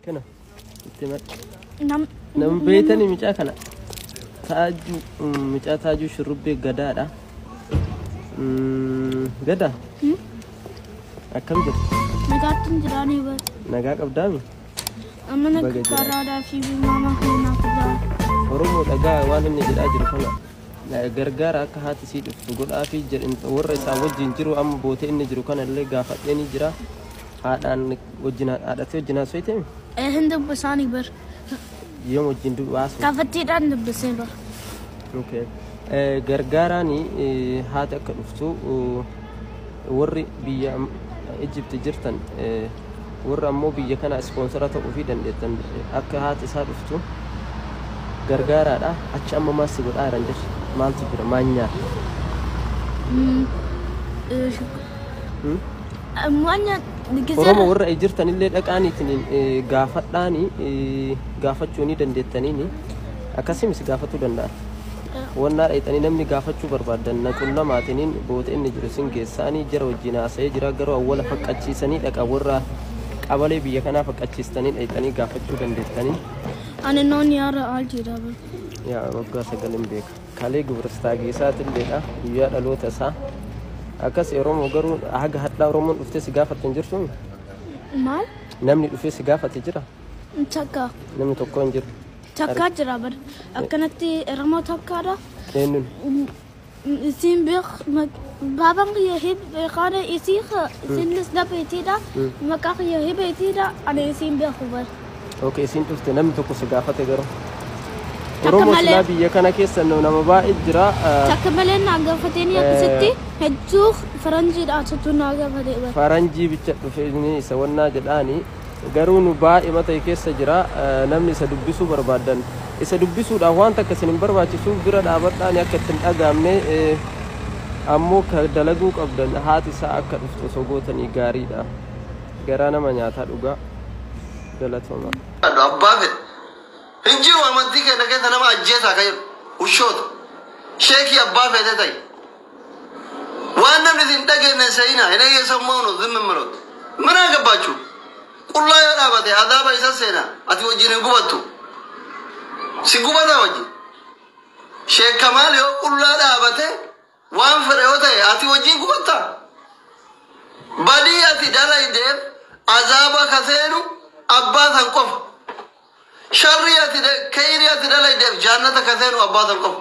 Kana itti madha. Nam Nama beeytanii mucaa kana taajuu, mucaa Taajuu Shurrubbee Gadaadha. Gadaa, akkam jirtu? Nagaatti hin jiraanii bar. Nagaa qabdaami? Amma Baga jiraate. Karaadhaa fi maama keenyaaf jira. Oromoo, dhagaa waan inni jedhaa jiru kana gargaara, akka haati sii dhuftu godhaa fi jedhin. Warra isaa wajjin jiru amma bootee inni jiru kana illee gaafadhee ni jira. Haadhaan wajjin, haadhatee wajjin haasofte? Hin dubbisaanii bar. Yoom wajjin haasofte? Kaafattiidhaan dubbisee bar. Okay. Gargaaraan haati akka dhuftu, warri biyya Egypt jirtan, warra ammoo biyya kana sponsor ta'uu fi dandeettan, akka haati isaa dhuftu gargaaraadha. Achi amma maal si godhaa jiran jirti? Maaltu jira? Maal nyaata? Hmm? Waan Oromoo warra jirtanillee dhaqaaniitiin gaafadhaani, gaafachuu ni dandeettaniini, akkasimis gaafachuu danda'an. Wannaa dhayxanii namni gaafachuu barbaadan na qunnamaatiniin boota inni jiru sin geessaanii jara wajjin haasa'ee jira. Garuu awwala faqqachiisanii dhaqa, warra qabalee biyya kanaa faqqachiistanii dhayxanii gaafachuu dandeettanii. Ani noon yaara al jira bar. Yaa, waggaa 9 hin beeka. Kalee gubiristaageesaatilleedha guyyaa dhaloota isaa. Akkas Oromoo, garuu haga hadhaa Oromoon dhuftee si gaafatte hin jirtu? Maal? Namni dhufee si gaafate jira? Takka. Namni tokko hin jiru. Takkaa jira bar. Akkanatti Oromoo takkaadha. Eenyuun? Isin beek, baabaan kiyya beekaana, isii isinis na beetiidha. Maqaa kiyya hibeetiidha. Ani isin beeku bar. Okay, isiin dhufte namni tokko si gaafate garuu. Takka Oromoo malee. Silaa biyya kana keessa nama baay'ee jira. Takka malee naa gaafatanii, akkasitti hedduu faranjiidha naa gaafate bar. Faranjii bicha dhufe inni isa wannaa jedhaani, garuu nu baay'ee mata keessa jira. Namni isa dubbisuu barbaadan, isa dubbisuudhaaf waan takka isin hin barbaachisu, bira dhaabadhaani akka ittiin dhagaamne. Ammoo ka dalaguu qabdan haati isaa akka dhuftu osoo gootanii gaariidha. Garaa nama nyaataa dhugaa. Galatooma. Abbaa fedhe hin jiru. Amantii keenya keessa nama ajjeesaa ka jedhu ushoota sheekii abbaa fedhe ta'e waan namni isin dhageenye seyina እኔ እየሰማሁ ነው ዝም የምለው። ምን አገባችሁ? Qullaa yoo dhaabate adaaba isa seena. Ati wajjin hin gubattu, si gubata wajjin. Sheek Kamaal yoo qullaa dhaabate, waan fedhe yoo ta'e, ati wajjin gubatta. Badii ati dalaydeef azaaba ka seenu abbaa san qofa. Sharrii ati, kayrii ati dalaydeef jaannata ka seenu abbaa san qofa.